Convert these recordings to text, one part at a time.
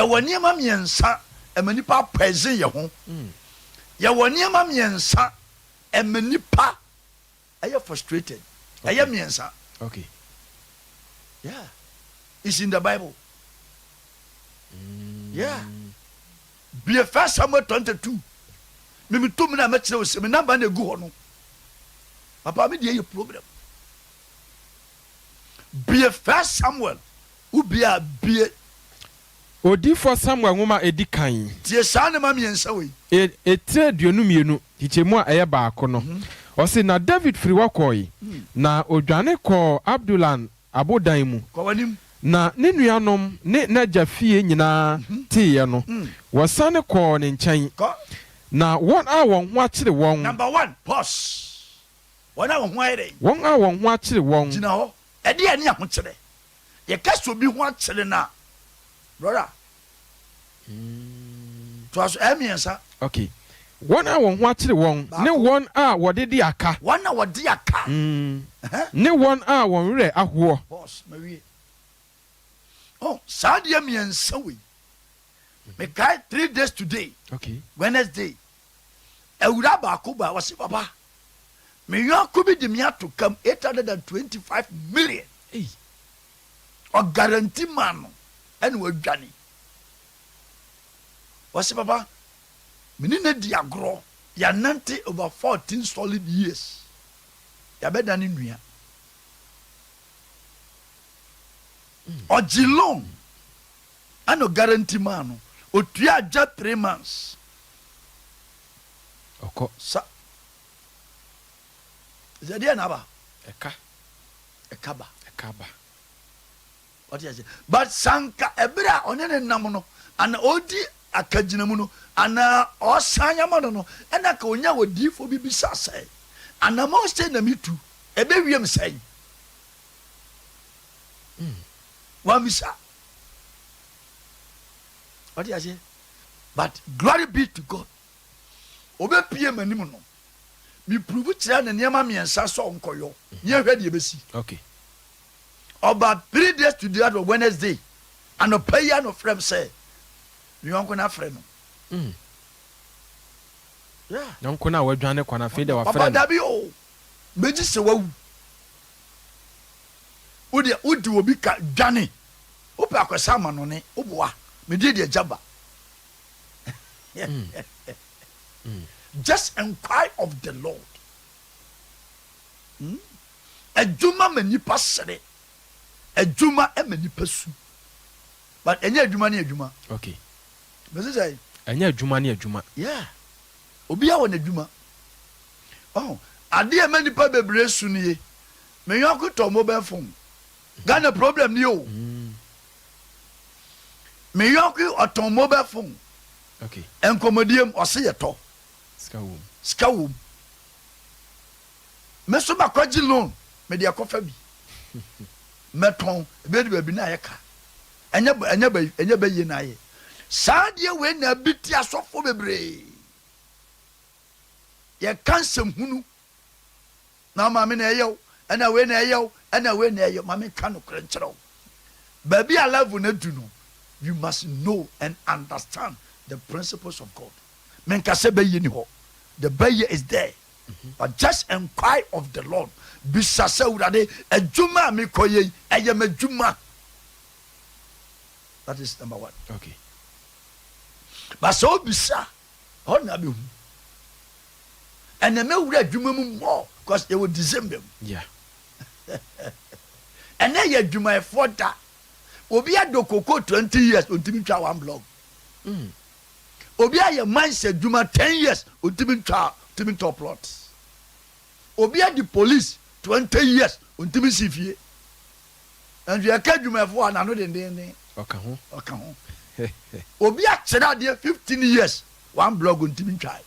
Yɛwɔ nneɛma mmiɛnsa ɛma nipa poison yɛ ho. Yɛwɔ nneɛma mmiɛnsa ɛma nipa ɛyɛ frustrated. Ɛyɛ mmiɛnsa. Yeah. It's in the Bible. Yeah. Bie First Samuel 22. Mimi tu mi na mɛkyerɛ wo sɛ me number na egu hɔ no. Papa mi deɛ yɛ problem. Bie First Samuel. Wo bie a bie. Odiyifoɔ Samuel nwoma a ɛdi kan. Tie saa nneɛma mmiɛnsa wei. E, etire 22, nkyekyɛmu a ɛyɛ baako no, ɔse, Na Dawid firi hɔ kɔe, na ɔdwane kɔɔ Abdulan abodan mu. Kɔ w'anim. Na ne nuanom ne n'agya fie nyinaa teeɛ no, wɔsane kɔɔ ne nkyɛn. Kɔ. Na wɔn a wɔn ho akyere wɔn. Number one, pause. Wɔn a wɔn ho ayɛ dɛn? Wɔn a wɔn ho akyere wɔn. Gyina hɔ. Ɛdeɛn ne ahokyerɛ? Yɛka sɛ obi ho akyere no a, brɔda, toa so, ɛyɛ mmiɛnsa. Okay. Wɔn a wɔn ho akyere wɔn ne Baako. wɔn a wɔdede aka. Wɔn a wɔde aka. Ɛhɛn. Ne wɔn a wɔn werɛ ahoɔ. Pause, mawie. Oh, saa adeɛ mmiɛnsa wei, mekae 3 days today, Wednesday, awura baako ba, wɔse papa, me yɔnko bi de me ato kam 825 million. Ei. Ɔguarantee maa no ɛna wadwane. Wɔse papa, me ne no di agorɔ, yɛanante over 14 solid years, yɛabɛda ne nua. Ɔgye loan ɛna ɔguarantee maa no, otua agya 3 months. Ɔkɔ. Sa sɛ deɛ na aba. Ɛka. Ɛka ba. Ɛka ba. Ɔte ase, but sanka ɛberɛ a ɔne ne nam no ana ɔdi akagyina mu no anaa ɔsan ama no, ɛna ka onya odiifoɔ bi bisa sɛ, anamɔ sɛ na metu ɛbɛwiem sɛn? Wamisa. Ɔte ase, but glory be to God, ɔbɛpie m'anim no, meprove kyerɛ ne nneɛma mmiɛnsa sɛ ɔnkɔyɔ ne ɛhwɛ deɛ ɛbɛsi. Ɔba 3 days to the other Wednesday anɔpa yi ano frɛ m sɛ me yɔnko no afrɛ no. Yeah. Yɔnko no a wadwane kɔ no, afei deɛ papa wafrɛ no. Dabi o, megye sɛ wawu. Wodeɛ wode obi ka dwane, wopɛ akɔsɛ amanɔne, woboa mede deɛ gya ba. Just enquire of the Lord. Adwuma ma nipa sere, adwuma ma nipa su, but ɛnyɛ adwuma ne adwuma. Mese sɛ Ɛnyɛ adwuma ne adwuma. Yeah, obiara wɔ n'adwuma. Oh, adeɛ ma nipa bebree su nie. Me yɔnko tɔ mobile phone. Ghana problem ni o. Me yɔnko ɔtɔn mobile phone. Nkɔmɔdiem ɔse yɛtɔ. Sika wom. Sika wom. Me nso makɔgye loan, mede akɔfa bi. Mɛtɔn, ebi de baabi na ayɛ ka. Ɛnyɛ ɛnyɛ bɛ ɛnyɛ bɛyie na ayɛ. Saa adeɛ wei na bi ti asɔfoɔ bebree. Yɛka nsɛm hunu. Na maame na ɛyɛ o, ɛna wei na ɛyɛ o, ɛna wei na ɛyɛ o. Maame nka nokorɛ nkyerɛ wo. Baabi a level no adu no, you must know and understand the principles of God. Menka sɛ bɛyie ni hɔ. The bɛyie is there. But just enquire of the Lord. Bisa sɛ, Awurade, adwuma a mekɔ yɛ yi, ɛyɛ m'adwuma? That is number one. But sɛ obisa, hɔ na abɛhu. Ɛnna mɛwura adwuma mu more because yɛwɔ December mu. Ɛnɛ yɛ adwumayɛfoɔ da. Obi adɔ koko 20 years, ontumi ntwa one block. Obi ayɛ mines adwuma 10 years, ontumi ntwa, ontumi ntɔ plot. Obi adi police 20 years, ontumi si fie. Nso yɛka adwumayɛfoɔ a n'ano dendenden. Ɔka ho. Ɔka ho. Obi akyerɛ adeɛ 15 years, one block ontumi ntwa.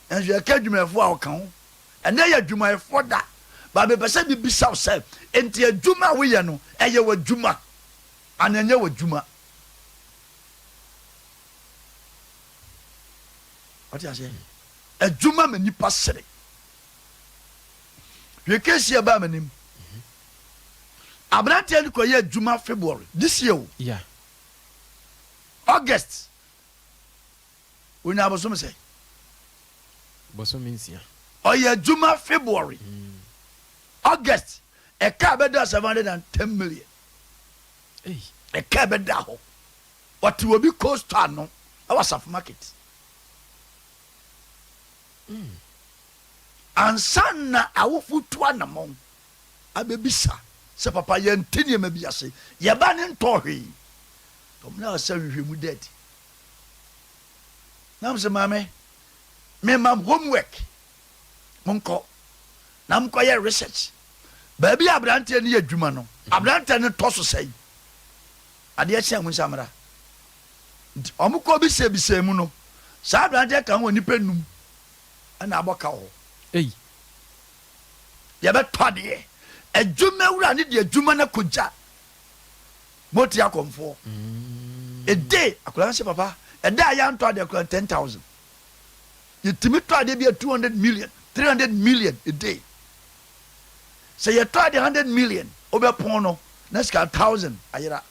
Nso yɛka adwumayɛfoɔ a ɔka ho. Ɛnɛ yɛ adwumayɛfoɔ da. Baabi pɛ sɛ bibisa wo sɛ, nti adwuma a woyɛ no, ɛyɛ w'adwuma ana ɛnyɛ w'adwuma? Ɔte aseɛ, adwuma ma nipa sere. Hwɛ case ɛbaa m'anim. Aberanteɛ no kɔyɛ adwuma February this year o. August onya abosom sɛ? Bosome 6. Ɔyɛ adwuma February, August, ɛka bɛda 710 million. Ɛka bɛda hɔ. Ɔte obi cold store ano ɛwɔ Asafo Market. Ansa na awofo tu anammɔn abɛbisa sɛ papa yɛnte nneɛma bi ase, yɛba ne ntɔɔ hwee. Ɔmo na sɛ nhwehwɛmu da adi. Nam sɛ maame, mema homework, monkɔ na monkɔyɛ research. Baabi a aberanteɛ no yɛ adwuma no, aberanteɛ no tɔ so sɛn? Adeɛ kye a mo nsa mmra. Nti ɔmo kɔ bisabisa mu no, saa aberanteɛ ka ho wɔ nnipa num ɛna abɔ ka wɔ hɔ. Ei. Yɛbɛtɔ adeɛ. Adwuma wura ne de adwuma no akɔgya moti akɔmfoɔ. Ede akwadaa no sɛ papa, ɛda a yɛantɔ adeɛ koraa 10,000. Yɛtumi tɔ adeɛ bi a 200 million, 300 million a day. Sɛ yɛtɔ adeɛ 100 million, wobɛpɔn no na sika 1,000 ayera.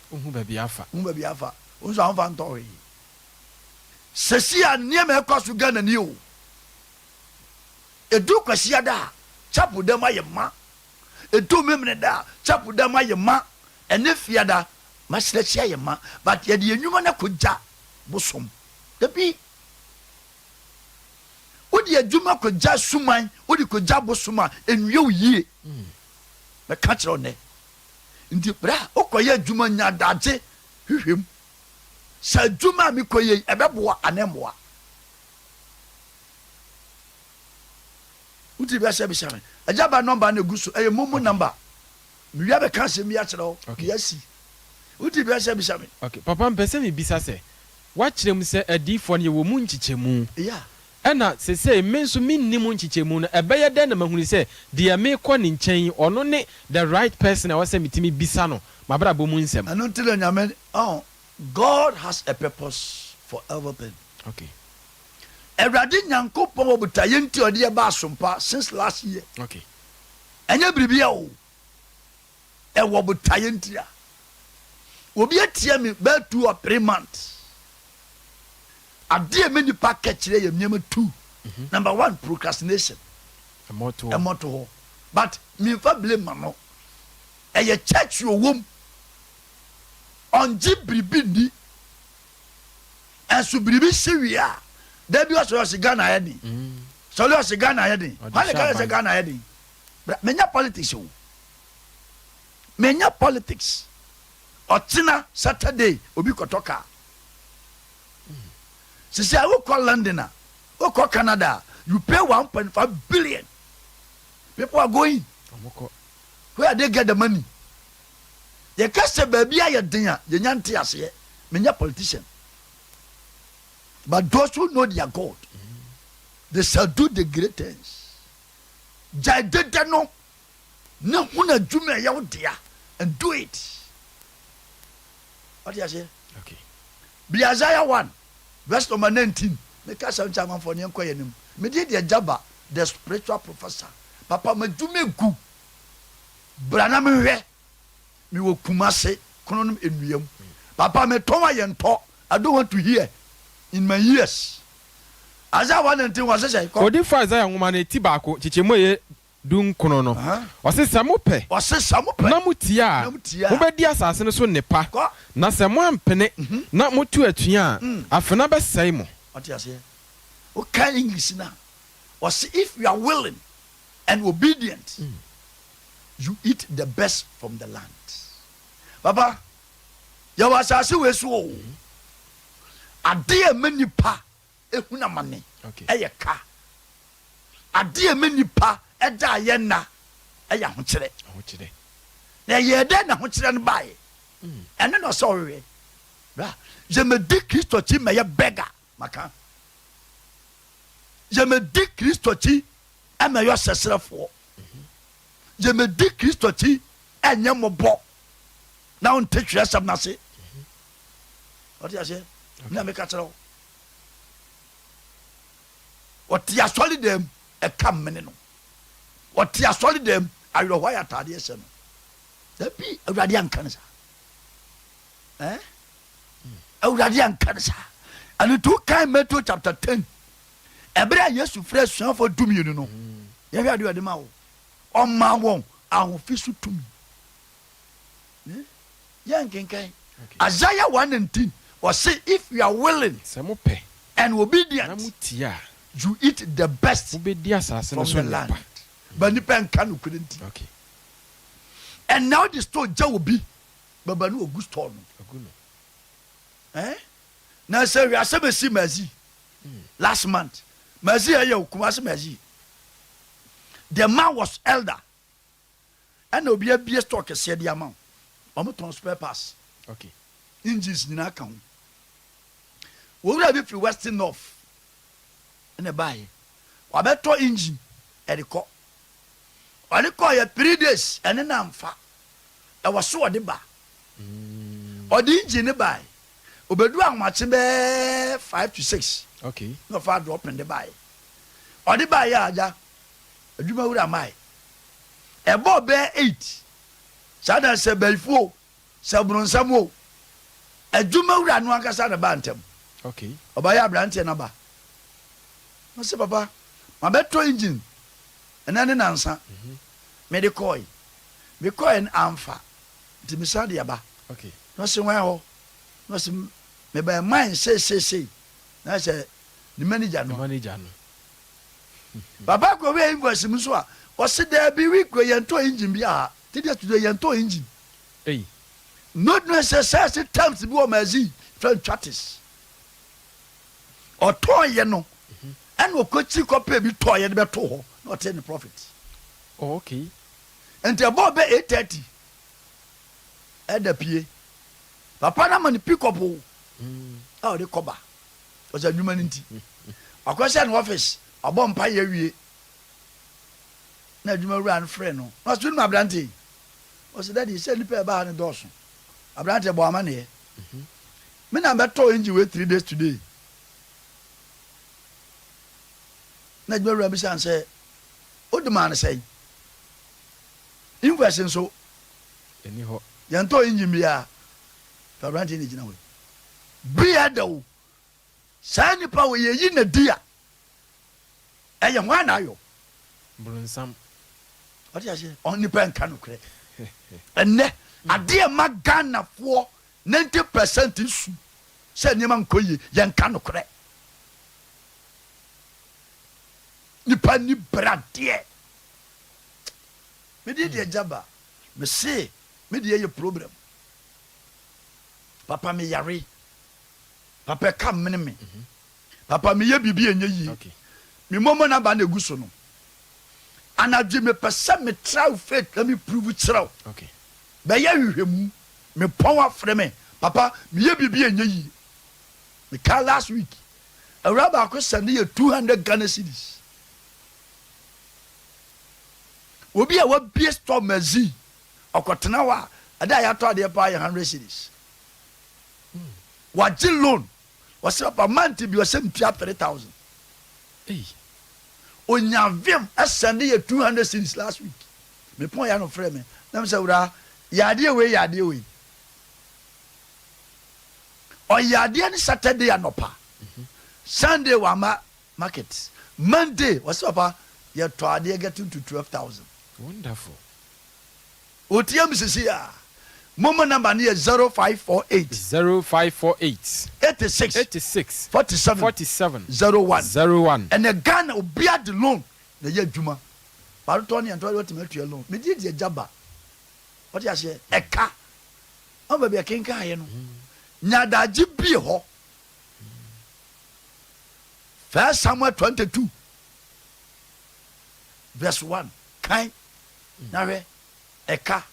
Wohu baabi afa. Wohu baabi afa. Wo nso amfa ntɔ hwee. Sɛsi a nneɛma ɛkɔ so Ghana ni o. Edu Kwasiada a, chapel dɛm ayɛ ma. Edu Memeneda a, chapel dɛm ayɛ ma. Ɛne Fiada, masrɛkyi ayɛ ma. But yɛde yɛn nnwuma no akɔgya bosom. Dabi. Wode adwuma kɔgya suman, wode kɔgya bosom a, ɛnwie wo yie. Mɛka kyerɛ wo nnɛ. Nti berɛ a wokɔyɛ adwuma nya adagye hwehwɛ mu. Sɛ adwuma a mekɔyɛ yi, ɛbɛboa anaa ɛmmoa? Wotiri bi ahyɛ bisa me. Agya ba nɔmba no egu so, ɛyɛ momo nɔmba. Mewia bɛka asɛm bi akyerɛ wo, deɛ asi. Wotiri bi ahyɛ bisa me. Okay, papa mpɛ sɛ mebisa sɛ, woakyerɛ mu sɛ adiyifoɔ no yɛwɔ mu nkyekyɛmu. Yeah. Ɛna sesei me nso menni mu nkyekyɛmu no, ɛbɛyɛ dɛn na mahunu sɛ deɛ merekɔ ne nkyɛn yi, ɔno ne the right person a ɛwɔ sɛ metumi bisa no m'abrabɔ mu nsɛm? Ɛno nti na Nyame, oh, God has a purpose for everything. Okay. Awurade Nyankopɔn wɔ botaeɛ nti a ɔde yɛ baa Asompa since last year. Okay. Ɛnyɛ biribia o. Ɛwɔ botaeɛ nti a. Obi atia me bɛyɛ 2 or 3 months. Adeɛ a ɛma nipa ka kyerɛ yɛ nneɛma two. Number one, procrastination. Ɛmmɔtoɔ. Ɛmmɔto hɔ. But memfa blame ma no. Ɛyɛ church owom. Ɔngye biribi nni. Ɛnso biribi si wie a, da bi ɔsɔre ɔse Ghana ayɛ den. Sɔre ɔse Ghana ayɛ den. Ɔde Hwan na hyɛ ɛka kyerɛ sɛ aban. Ghana ayɛ den? Bra, menyɛ politics o. Menyɛ politics. Ɔkyena Saturday obi kɔtɔ car. Sisi a wokɔ London a, wokɔ Canada a, you pay 1.5 billion. People are going. Ɔmo kɔ. Where they get the money? Yɛka sɛ baabi ayɛ den a, yɛnya nte aseɛ. Menyɛ politician. But those who know their God, they shall do the great things. Gyae dede no ne hunu adwuma a ɛyɛ wo dea and do it. Wate aseɛ? Okay. Bi Isaiah 1 verse number 19. Meka sɛ nkyɛ amanfoɔ ne yɛnkɔ yɛn anim. Mede deɛ Jaba, the spiritual professor. Papa m'adwuma egu. Bra na mehwɛ. Mewɔ Kumase, Kronom nnua mu. Papa metɔn a yɛntɔ. I don't want to hear in my ears. Isaiah 1:19 wɔse sɛ kɔ. Odiyifoɔ Isaiah nwoma no ti 1 nkyekyɛmu a ɛyɛ 19 no, ɔse, Sɛ mopɛ Ɔse sɛ mopɛ na motie a, na motie a, mobɛdi asase no so nnepa, Kɔ. na sɛ moampene na moto atua a, afena bɛsɛe mo. Ɔte aseɛ? Wokan English no a, ɔse if you are willing and obedient, you eat the best from the land. Papa, yɛwɔ asase wei so o. Adeɛ a ɛma nipa ehunu amane ɛyɛ ka. Adeɛ a ɛma nipa ɛda a yɛ nna ɛyɛ ahokyerɛ. Ahokyerɛ. Na ɛyɛ dɛn na ahokyerɛ no baeɛ? Ɛno na ɔsɛ ɔhwehwɛ. Bra, yɛmɛdi Kristo akyi mɛyɛ beggar maka. Yɛmɛdi Kristo akyi ɛmɛyɛ ɔsɛsrɛfoɔ. Yɛmɛdi Kristo akyi ɛnyɛ mmɔbɔ na wonte twerɛsɛm no ase. Ɔte aseɛ? Na meka kyerɛ wo. Ɔte asɔre dɛm ɛka mmene no. Ɔte asɔre dɛm awerɛhoɔ ayɛ ataadeɛ hyɛ no. Dabi, Awurade anka no saa. Eh? Awurade anka no saa. Ɛno nti wokan Matthew chapter 10, ɛberɛ a Yesu frɛ asuafoɔ 12 no, yɛhwɛ adeɛ ɔde ma wo. Ɔma wɔn ahofi so tumi. Yɛnkenkan Isaiah 1:19, ɔse if you are willing Sɛ mopɛ and obedient, na motie a, you eat the best mobɛdi asase no from so the nnepa. land. But nipa nka nokorɛ nti. Ɛnna wode store gya obi bɛba ne ogu store no. Agu no. Eh? Na sɛ wiase bɛsi Mazi last month. Mazi ɛyɛ Kumasi Mazi. The man was elder. Ɛna obi abie store kɛseɛ de ama wo. Wɔn tɔn spare parts. Engines nyinaa ka ho. Wɔwura bi firi Western North ɛna ɛbaayɛ. Wabɛtɔ engine ɛde kɔ. Ɔde kɔ yɛ 3 days ɛne na nfa. Ɛwɔ so ɔde ba. Ɔde engine ne bae. Obedu ahomakye bɛɛ 5 to 6. Na ɔfa dropping de bae. Ɔde bae yɛ agya adwuma wura mae. Ɛbɔ bɛɛ 8. Saa da sɛ bɛyifuo sɛ boronsam o. Adwuma wura no ankasa na ba ntɛm. Ɔbayɛ aberanteɛ naba. Ɔsɛ papa mabɛtɔ engine ɛnɛ ne nansa. Mede kɔe. Mekɔe no amfa. Nti mesan de aba. Na ɔsɛ wɔn hɔ. Na ɔsɛ mebɛn mine seeseesei. Na sɛ ne manager The no. manager no. Papa kɔ wei invoice mu nso a ɔsɛ daabi week wei yɛntɔ engine bi aha. Ti deɛ today yɛntɔ engine. Ei. No no sɛ sɛ sɛ terms bi wɔ Mazi fɛn twatis. Ɔtɔn yɛ no ɛna ɔkɔkyi kɔpɛ bi tɔɔ yɛ de bɛto hɔ na ɔte ne profit. Nti ɛbɔɔ bɛ 8:30 ɛda pie. Papa no ama ne pick up o a ɔde kɔba. Ɔsɛ adwuma no nti. Wakɔhyɛ ne office ɔbɔ mpa yɛ awie. Na adwuma wura no frɛ no. Na ɔsɛ wonim aberante yi. Ɔsɛ daddy sɛ nipa ɛbaa ha no dɔɔso. Aberante bɔ amanneɛ. Me na bɛtɔ engine wei 3 days today. Na adwuma wura bisa no sɛ wode maa no sɛn? Invoice nso Ɛni hɔ. Yɛntɔ engine biara. Fa aberante ne gyina hɔ yi. Bia da o. Saa nipa wɔ yɛyi na di a ɛyɛ hwan na ayɔ? Boronsam. Ɔte aseɛ ɔn nipa nka nokorɛ. Ɛnɛ adeɛ ma Ghanafoɔ 90% su sɛ nneɛma nkɔ yie, yɛnka nokorɛ. Nipa ni bradeɛ. Mede deɛ gyaba mese me deɛ yɛ problem. Papa me yare. Papa ɛka mene me. Papa meyɛ biribi ɛnyɛ yie. Me momo naba na egu so no. Anadwo mepɛ sɛ me try faith na me prove kyerɛ wo. Bɛyɛ hwehwɛmu. Mepɔn afrɛ me. Papa meyɛ biribi ɛnyɛ yie. Meka last week. Awura baako send yɛ 200 Ghana cedis. Obi a wabie store magazine ɔkɔtena hɔ a ɛda a yɛatɔ adeɛ paa yɛ 100 cedis. Wagye loan. Ɔsɛ papa month bi ɔsɛ ntua 3000. Ei. Onya vim ɛsend yɛ 200 cedis last week. Mepɔn ya no frɛ me. Na me sɛ wura yɛ adeɛ wei yɛ adeɛ wei. Ɔyɛ adeɛ ne Saturday anɔpa. Sunday wama market. Monday ɔsɛ papa yɛtɔ adeɛ getting to 12,000. Wonderful. Otie mi sisi a. Momo number no yɛ 0548 0548 86 86 47 47 01. 01. Ɛnɛ Ghana obiara de loan na ɛyɛ adwuma. Baretɔ ne yɛntɔ wɔtumi atua loan. Megye di agya ba. Wɔte aseɛ ɛka. Ɔn baabi ɛkenkan yɛ no. Nyadagye bie hɔ. First Samuel 22 verse 1 kan na hwɛ ɛka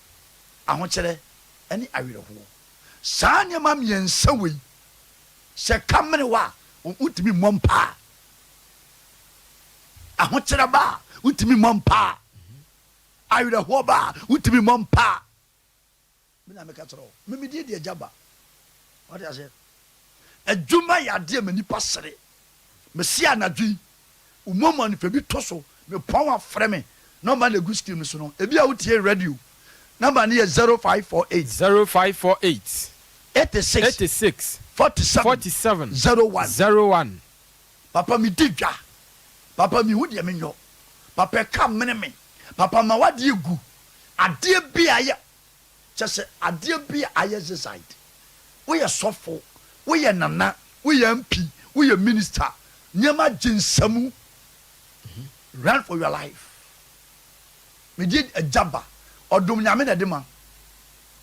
ahokyerɛ ɛne awerɛhoɔ. Saa nneɛma mmiɛnsa wei sɛ ka mene wa a wotumi mmɔ mpaa. Ahokyerɛ ba a wotumi mmɔ mpaa. Awerɛhoɔ ba a wotumi mmɔ mpaa. Me na meka kyerɛ wo. Memedie di agya ba. Wate aseɛ? Adwuma yɛ adeɛ ma nipa sere. Mesi anadwo yi, umɔmɔ nipa bi to so, mepɔn afrɛ me, number na egu screen no so no. Ebi a wotie radio, number no yɛ 0548 0548 86 86. 47 47 01. 01. Papa me di dwa, papa me hu deɛ me nyɔ, papa ɛka mene me, papa ma wadeɛ gu, adeɛ bi a ayɛ, kyɛ sɛ adeɛ bi a ayɛ exercise. Woyɛ sɔfo, woyɛ nana, woyɛ MP, woyɛ minister, nneɛma gye nsamu. Run for your life. Me di agya ba, ɔdom Nyame na ɛde ma.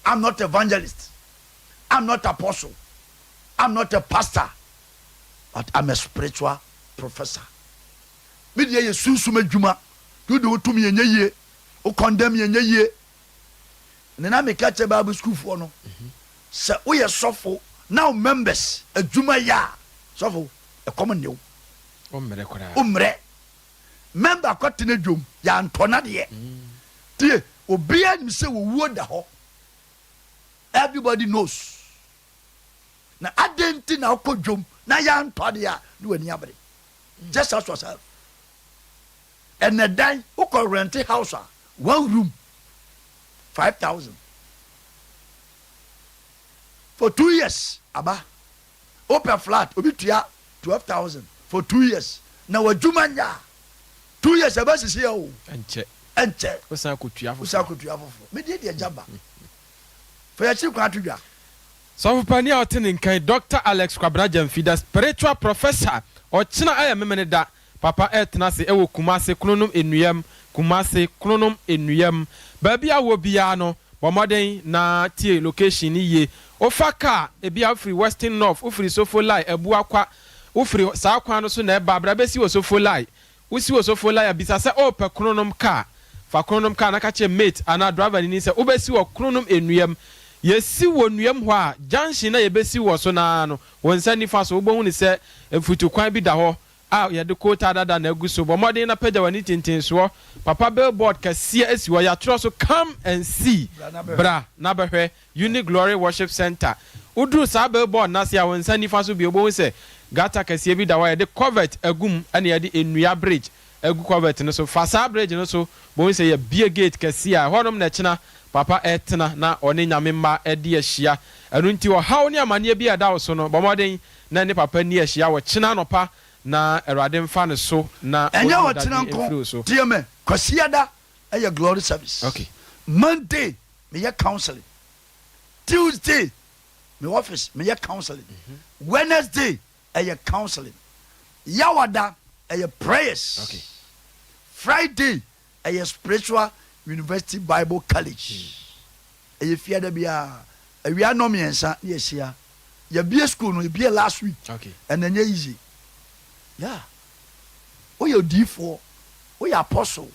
I'm not evangelist, I'm not apostle, I'm not a pastor, but I'm a spiritual professor. Me deɛ yɛ sunsum adwuma, nti wode wo tumi ɛnyɛ yie, wo condemn ɛnyɛ yie. Ne na meka kyerɛ Bible sukuufoɔ no sɛ woyɛ sɔfo na wo members adwuma yɛ a, sɔfo ɛkɔm nne wo. Wommrɛ koraa. Wommrɛ. Member kɔtena dwom, yɛantɔ n'adeɛ. Tie, obiara nim sɛ owuo da hɔ. Everybody knows. Na adɛn nti na wokɔ dwom na yɛantɔ adeɛ a ne w'ani abere? Just ask yourself. Ɛnɛ dan wokɔ rent house a one room 5,000 for 2 years aba. Wopɛ flat obi tua 12,000 for 2 years na w'adwuma nya a 2 years ɛbɛ sisi yɛ o. Ɛnkyɛ. Ɛnkyɛ. Wosan kɔtua wosan foforɔ. Kɔtua foforɔ. Medie deɛ gya ba fa yɛkyiri kwan ato dwa. Sɔfopani a ɔte ne nkan, Dr Alex Kwabena Gyamfi, the spiritual professor. Ɔkyena ɛyɛ memene da. Papa ɛtena ase ɛwɔ Kumase Kronom Enuam, Kumase Kronom Enuam. Baabi a wɔ biara no, bɔ mmɔden na tie location ni yie. Wofa kaa ebi a wofiri Western North, wofiri Sofoline, Abuakwa, wofiri saa kwan no so na ɛba abira bɛsi wɔ Sofoline. Wosi wɔ Sofoline a, bisa sɛ ɔɔpɛ Kronom kaa. Fa Kronom kaa na ka kyerɛ mate anaa driver ni sɛ wobɛsi wɔ Kronom Enuam. Yɛsi wɔ Nuam hɔ a, junction na yɛbɛsi wɔ so naa no, wɔn nsa nifa so wobɛhu ne sɛ mfutukwan bi da hɔ a yɛde coal tar dada na agu so. Bɔ mmɔden na pagya w'ani tentensoɔ papa, billboard kɛseɛ asi hɔ, yɛatwerɛ so "Come and see". Bra na bɛhwɛ Uni Glory Worship Center. Woduru saa billboard n'ase a, wɔn nsa nifa so bio, wobɛhu sɛ gutter kɛseɛ bi da hɔ a yɛde culvert agu mu, ɛna yɛde nnua bridge agu culvert no so. Fa saa bridge no so, bɔhu sɛ yɛbie gate kɛseɛ a ɛhɔnom na ɛkyena papa ɛtena na ɔne Nyame mma ɛde ahyia. Ɛno nti ɔhaw ne amanneɛ bi a ɛda wo so no, bɔ mmɔden na ne papa ni ahyia wɔ kyena anɔpa na Awurade mfa ne so na ɛnyɛ ɔnyi ɔkyena dade mfiri wo nko. So. Tie me, Kwasiada ɛyɛ glory service. Monday meyɛ counseling, Tuesday me office meyɛ counseling, Wednesday ɛyɛ counseling, Yawada ɛyɛ prayers, Friday ɛyɛ Spiritual University Bible College. Ɛyɛ fiada biara awia nnɔ 3 ne yɛhyia. Yɛbie school no, yɛbie last week. Ɛna ɛnyɛ easy. Yeah, woyɛ odiifoɔ, woyɛ apostle,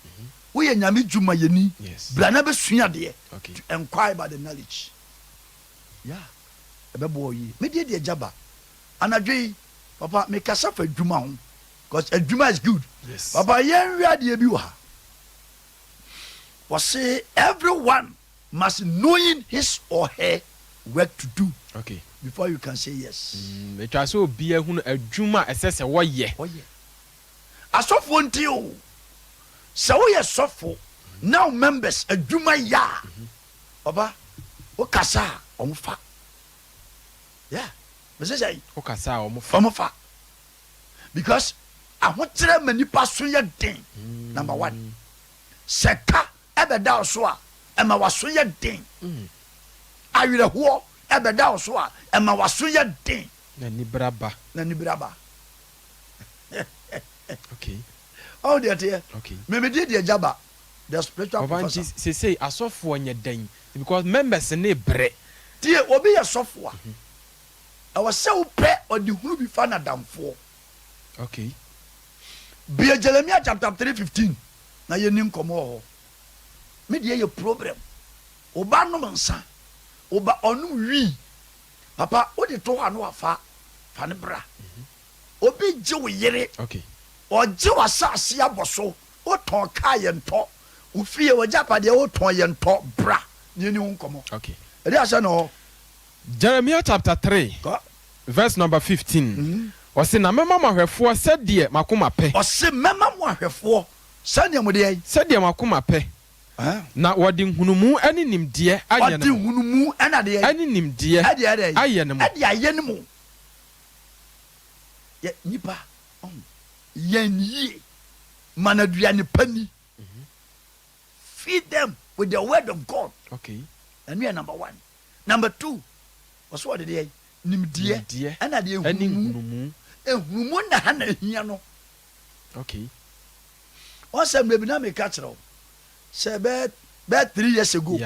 woyɛ Nyame dwumayɛni, bra na bɛsua adeɛ to enquire about the knowledge. Yeah, ɛbɛboa wo yie. Medie deɛ gya ba anadwo yi, papa mekasa fa adwuma ho because adwuma is good. Papa, yɛnhwɛ adeɛ bi wɔ ha. Wɔse everyone must knowing his or her work to do before you can say yes. Atwa sɛ obiara hunu adwuma a ɛsɛ sɛ wɔyɛ. Ɔyɛ asɔfoɔ nti o, sɛ woyɛ sɔfo na wo members adwuma yɛ a, papa wokasa a ɔmo fa. Yeah, mese sɛ wokasa a ɔmo fa. Ɔmo fa because ahokyerɛ ma nipa so yɛ den. Number one, sɛ ka ɛbɛda wo so a, ɛma waso yɛ den. Awerɛhoɔ ɛbɛda wo so a, ɛma waso yɛ den. Na nibra ba. Na nibira ba. Ɔwo deɛ teɛ. Memedi deɛ gya ba, the spiritual Papa, professor. Nti sesei asɔfoɔ nyɛ dɛn? Because members ne brɛ. Tie, obi yɛ sɔfo a, ɛwɔ sɛ wopɛ ɔde hunu bi fa n'adamfoɔ. Bie Jeremia chapter 3:15 na yɛni nkɔmmɔ wɔ hɔ. Me deɛ yɛ problem, woba nom nsa, woba ɔnom wii, papa wode to hɔ a na wafa fa ne bra. Obi gye wo yere, ɔgye w'asase abɔ so, wotɔn kaa yɛ ntɔ, wo fie w'agyapadeɛ wotɔn yɛ ntɔ, bra na yɛni ho nkɔmmɔ. Ɛde ahyɛ no hɔ. Jeremiah chapter 3 Kɔ. verse number 15. Ɔse na mɛma mo ahwɛfoɔ sɛdeɛ makoma pɛ. Ɔse mɛma mo ahwɛfoɔ sɛdeɛ mo deɛ Sɛdeɛ makoma pɛ. Na wɔde nhunumu ne nimdeɛ ayɛ ɔde ne mo. hunumu ɛna deɛ Ɛne nimdeɛ ɛde ɛdɛ ayɛ ne mo. Ɛde ayɛ ne mo. Yɛ nipa ɔho yɛn yie ma no aduane pa ni. Feed them with the word of God. Okay. Ɛno yɛ number one. Number two, ɔsɛ ɔde deɛ nimdeɛ Nimdeɛ ɛna deɛ ɛne nhunumu. nhunumu. Nhunumu na ha na ehia no. Okay. Ɔsɛ mmerɛ bi na meka kyerɛ wo sɛ bɛyɛ 3 years ago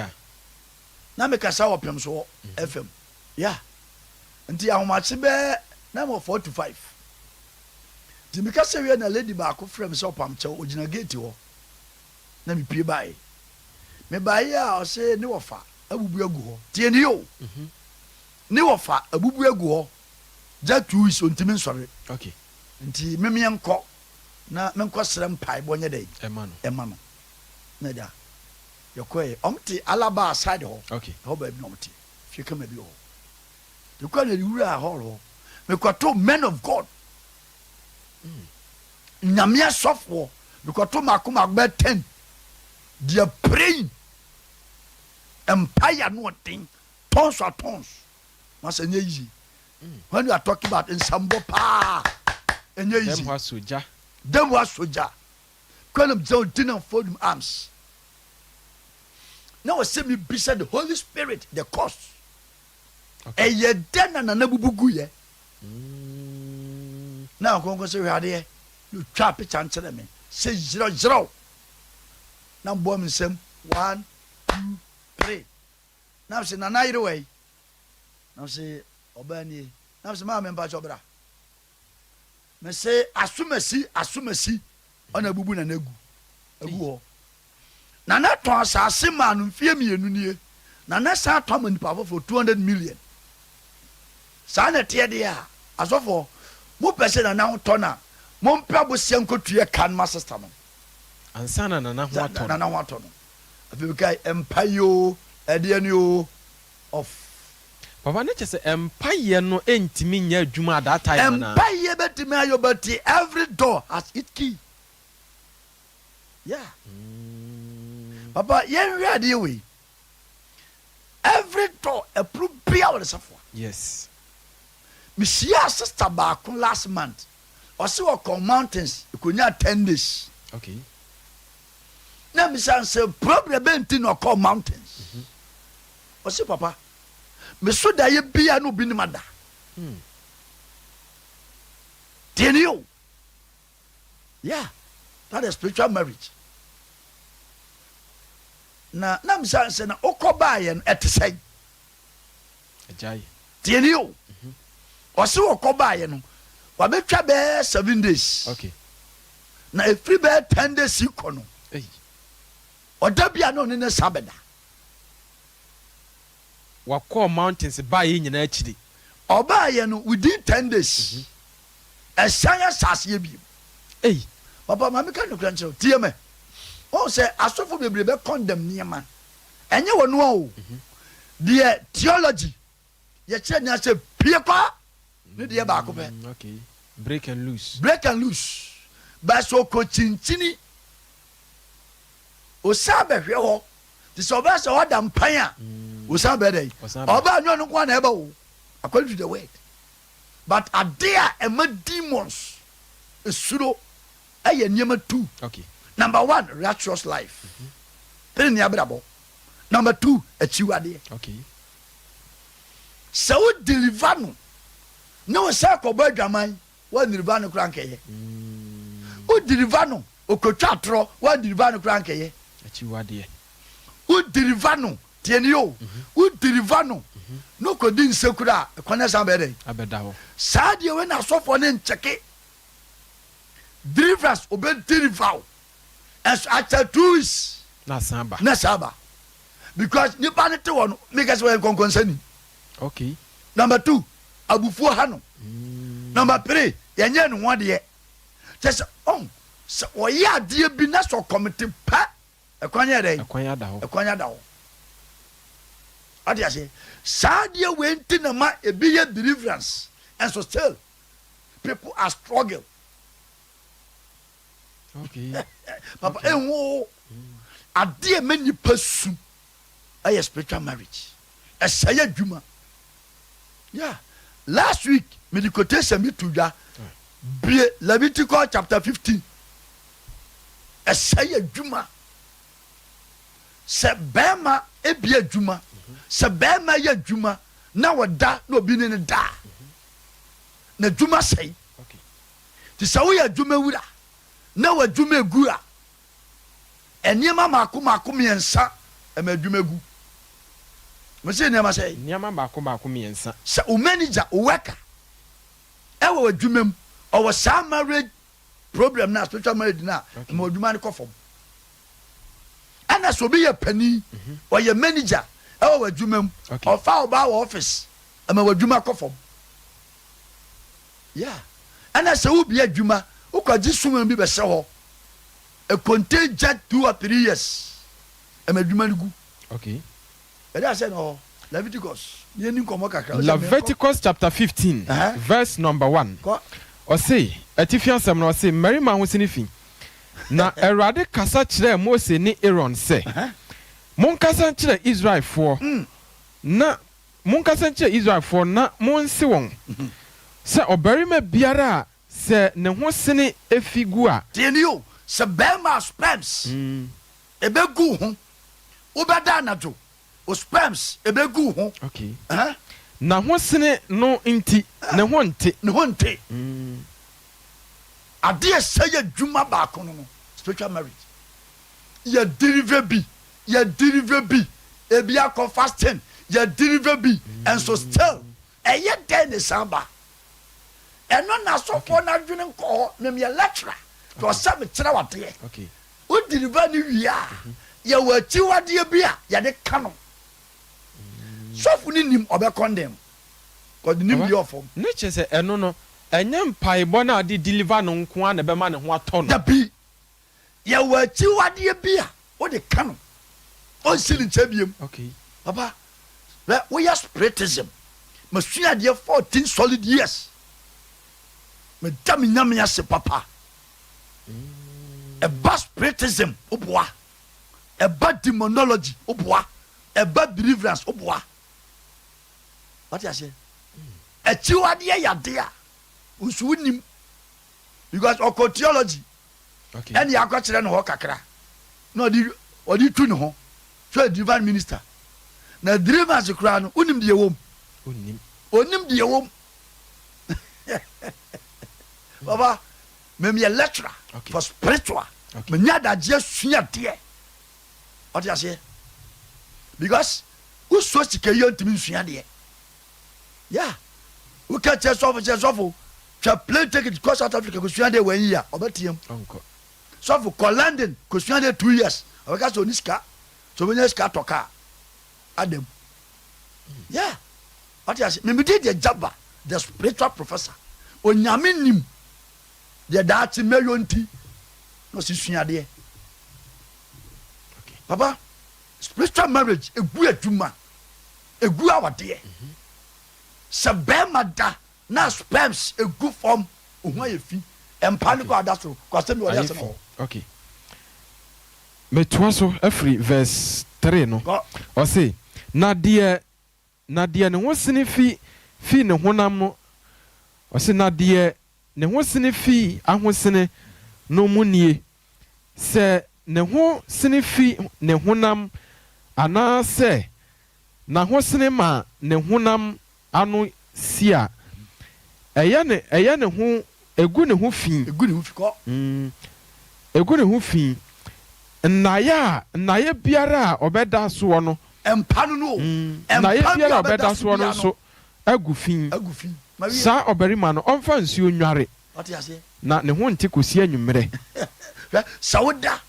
na mekasa wɔ pɛm so FM. Yeah. Nti ahomakye bɛɛ na mɔ 4 to 5. Nti mekasa wie na lady baako frɛ me sɛ ɔpam kyɛw, ogyina gate hɔ na mepie baeɛ. Mebaeɛ a, ɔsɛ ne wɔfa abubu agu hɔ. Tie ni o. Ne wɔfa abubu agu hɔ. Gya 2 weeks ontimi nsɔre. Nti memeɛ nkɔ na menkɔ srɛ mpaebɔ nyɛ dɛ Ɛma no. Ɛma no. Na da yɛkɔɛ, ɔm te Alaba side hɔ. Ɛhɔ baabi na ɔm te fie kama bi wɔ hɔ. Yɛkɔɛ na yɛwura hall hɔ, mekɔto men of God, Nyame asɔfoɔ, mekɔto maako maako bɛyɛ 10. They are praying, mpaeɛ no ɔden, tons a tons masa, ɛnyɛ easy. When you are talking about nsambɔ paa, ɛnyɛ easy. Dɛm hɔ asɔ gya. Dɛm hɔ asɔ gya. Kwanam gyina ɔdi fold arms na wɔsɛ mebisa the Holy Spirit the cause. Ɛyɛ dɛ na nana bubu gu yɛ na nkɔnkɔ sɛ hwɛ adeɛ na otwa picture nkyerɛ me sɛ yerɛw yerɛw na mbɔ me nsam, one, two, three, na sɛ nana yere wɔ yi, na sɛ ɔbaa nie, na sɛ maame mpakyɛ ɔbra me sɛ asomasi asomasi ɔna abubu nana agu hɔ. Nana tɔn asase maa no mfie 2 nie. Nana san tɔn ma nipa foforɔ 200 million. Saa na ɛteɛ deɛ a, asɔfoɔ mopɛ sɛ nana ho tɔ na mompɛ abosia nkɔtua ka no ma sister no. Ansa na nana ho atɔ no. Nana ho atɔ no. Afei bi ka mpa yi o, ɛdeɛ ni o, off. Papa, ne kyɛ sɛ mpayɛ no ntumi nyɛ adwuma at that time anaa? Mpa yie bɛtumi ayɔ, but every door has its key, yeah. Papa, yɛnhwɛ adeɛ wei, every door, ɛpono bia wɔde safoa. Mehyia sister baako last month, ɔse wɔkɔ mountains ɛkɔnya 10 days. Na misa sɛ problem bɛnti na ɔkɔ mountains. Ɔse, "Papa, meso daeɛ bia na obi nim ada." Tie ni o, yeah, that is spiritual marriage. Na misa sɛ na wokɔ baayɛ no ɛte sɛn? Agyae. Tie ni o, ɔse wɔkɔ baayɛ no wabɛtwa bɛɛ 7 days. Na ɛfiri bɛɛ 10 days yi kɔ no, Ei. ɔda bia na ɔne ne sa bɛda. Wakɔɔ mountains baayɛ nyinaa akyiri. Ɔbaayɛ no, within 10 days ɛsan ahyɛ bio. Ei. Papa, maame ka nokora nkyerɛ wo, tie mɛ, wɔn sɛ asɔfo bebree bɛ condemn nneɛma, ɛnyɛ wɔn noa o. Deɛ theology yɛkyerɛ nea sɛ pie kɔ ne deɛ baako pɛ. Okay, break and loose. Break and loose, bɛsɛ ɔkɔ kyinkyini osan bɛhwɛ hɔ te sɛ ɔbɛyɛ sɛ ɔda mpan a osan bɛyɛ dɛ. Ɔsan bɛ. Ɔbaa nyɛ ɔno nko ara na ɛba o, according to the word. But ade a ɛma demons esuro ɛyɛ nneɛma two. Number one, righteous life, pene ne abrabɔ. Number two, akyiwadeɛ. Sɛ wo deliver no ne wo sɛ kɔbɔ adwaman, woandeliver no kora nkɛyɛ. Wo deliver no okotwa atorɔ, woandeliver no kora nkɛyɛ. Akyiwadeɛ. Wo deliver no, tie ni o, wo deliver no na okɔdi nsekuro a, ɛkwan san bɛyɛ dɛn? Abɛda hɔ. Saa deɛ wei na asɔfoɔ ne nkyɛke deliverance. Obe deliver wo ɛso akyɛ 2 weeks na asan ba. Na saa ba because nipa ne te hɔ no, meka sɛ wɔyɛ nkɔnkɔnsani. Number two, abufuo ha no. Number three, yɛnyɛ ne ho adeɛ kyɛ sɛ ɔn sɛ ɔyɛ adeɛ bi na sɛ ɔkɔmete pɛ, ɛkwan yɛ dɛn? Ɛkwan ada hɔ. Ɛkwan ada hɔ. Ɔde aseɛ saa adeɛ wei nti na ma ebi yɛ deliverance and so still people are struggle. Papa, ehu adeɛ mɛ nipa su ɛyɛ spiritual marriage, ɛsɛyɛ adwuma. Yeah, last week mede quotation bi to dwa. Bue Leviticus chapter 15. Ɛsɛe adwuma. Sɛ bɛrima ebie adwuma, sɛ bɛrima yɛ adwuma na ɔda na obi ne no da a, n'adwuma sɛe. Nti sɛ woyɛ adwuma wura na w'adwuma egu a, nneɛma mmaako mmaako mmiɛnsa ɛma adwuma gu. Mese nneɛma sɛn? Nneɛma mmaako mmaako mmiɛnsa. Sɛ wo manager, wo worker ɛwɔ w'adwuma mu, ɔwɔ saa marriage problem no a, spiritual marriage no a, ɛma w'adwuma no kɔ fam. Ɛna sɛ obi yɛ panin, ɔyɛ manager ɛwɔ w'adwuma mu, ɔfa ɔbaa wɔ office, ɛma w'adwuma kɔ fam. Yeah. Ɛna sɛ wobie adwuma, wokɔgye sumam bi bɛhyɛ hɔ, it contain just 2 or 3 years, ɛma adwuma no gu. Ɛde asɛ na hɔ Leviticus ne yɛni nkɔmmɔ kakra. Wosɛ menkɔ. Leviticus chapter 15 verse number 1. Kɔ. Ɔse, atifi asɛm no, ɔse, Mmarima ho sene fi. Na Awurade kasa kyerɛɛ Mose ne Aaron sɛ, Monkasa nkyerɛ Israelfoɔ na Monkasa nkyerɛ Israelfoɔ na monse wɔn sɛ, Ɔbarima biara a sɛ ne ho sene fi gu a. Tie nie o, sɛ barima a sperms ɛbɛgu wo ho, wobɛda anadwo, wo sperms ɛbɛgu wo ho. Ɛhɛn. N'ahosene no nti, ne ho nte. Ne ho nte. Adeɛ a ɛsɛe adwuma baako no no, spiritual marriage. Yɛ deliver bi, yɛ deliver bi, ebi akɔ fasting, yɛ deliver bi, nso still ɛyɛ dɛn na ɛsan ba? Ɛno na asɔfoɔ no adwene nkɔ hɔ. Me meyɛ lecturer, nti ɔsɛ mekyerɛ wo adeɛ. Wo deliver no wie a, yɛwɔ akyiwadeɛ bi a yɛde ka no. Sɔfo no nim ɔbɛ condemn, cause ne nimdeɛ wɔ fam. Ne kyerɛ sɛ ɛno no, ɛnyɛ mpaebɔ no a ɔde deliver no nko ara na ɛbɛma ne ho atɔ no. Dabi, Yɛwɔ akyiwadeɛ bi a wode ka no ɔnsi ne nkyɛn biem. Papa, hwɛ woyɛ spiritism. Masua adeɛ 14 solid years. Meda me Nyame ase papa. Ɛba spiritism woboa. Ɛba demonology woboa. Ɛba deliverance woboa. Wate aseɛ? Akyiwadeɛ yɛ adeɛ a nso wonim because ɔkɔ theology ɛne akɔkyerɛ ne hɔ kakra na ɔde ɔde tu ne ho so yɛ divine minister na deliverance koraa no wonim deɛ wɔm onim deɛ wɔm baba mɛmi yɛ lecturer for spiritual menya adagyeɛ sua deɛ ɔte aseɛ because wosua sika yi ntumi nsua deɛ. Yeah. Woka kyerɛ sɔfo sɛ sɔfo twa plane ticket kɔ South Africa kosua deɛ wɔn yi a ɔbɛteam. Sɔfo kɔ London kosua deɛ 2 years ɔbɛka sɛ ɔni sika sɛ ɔbɛnya sika tɔ kaa adam. Yeah. Wate ase memedi deɛ Jabba the spiritual professor Onyame nim deɛ daakye mɛyɔ nti na ɔsi sua adeɛ. Papa spiritual marriage egu adwuma. Egu awadeɛ. Sɛ bɛɛma da na sperms egu fam oho ayɛ fi. Mpa no kɔ ada soro kɔ asɛm bi wɔde Ayɛ asɛm fi. wɔ hɔ. Ok. Metoa so afiri verse 3 no. Kɔ. Ɔse, Na deɛ, na deɛ ne ho sene fi fi ne honam no, ɔse, na deɛ ne ho sene fi ahosene no mu nie, sɛ ne ho sene fi ne honam anaasɛ n'ahosene ma ne honam ano si a, ɛyɛ ne, ɛyɛ ne ho, ɛgu ne ho fi. Ɛgu ne ho fi, kɔ. Mm, ɛgu ne ho fi. Nnaeɛ a, nnaeɛ biara a ɔbɛda soɔ no. Mpa no no o. Mm, nnaeɛ Mpa biara biara a a ɔbɛda ɔbɛda so soɔ no biara no. nso agu fi. Agu fi. Mawie. Saa ɔbarima no, ɔmfa nsuo nnware, Wate aseɛ? na ne ho nte kɔsi anwummerɛ. Hwɛ, sɛ woda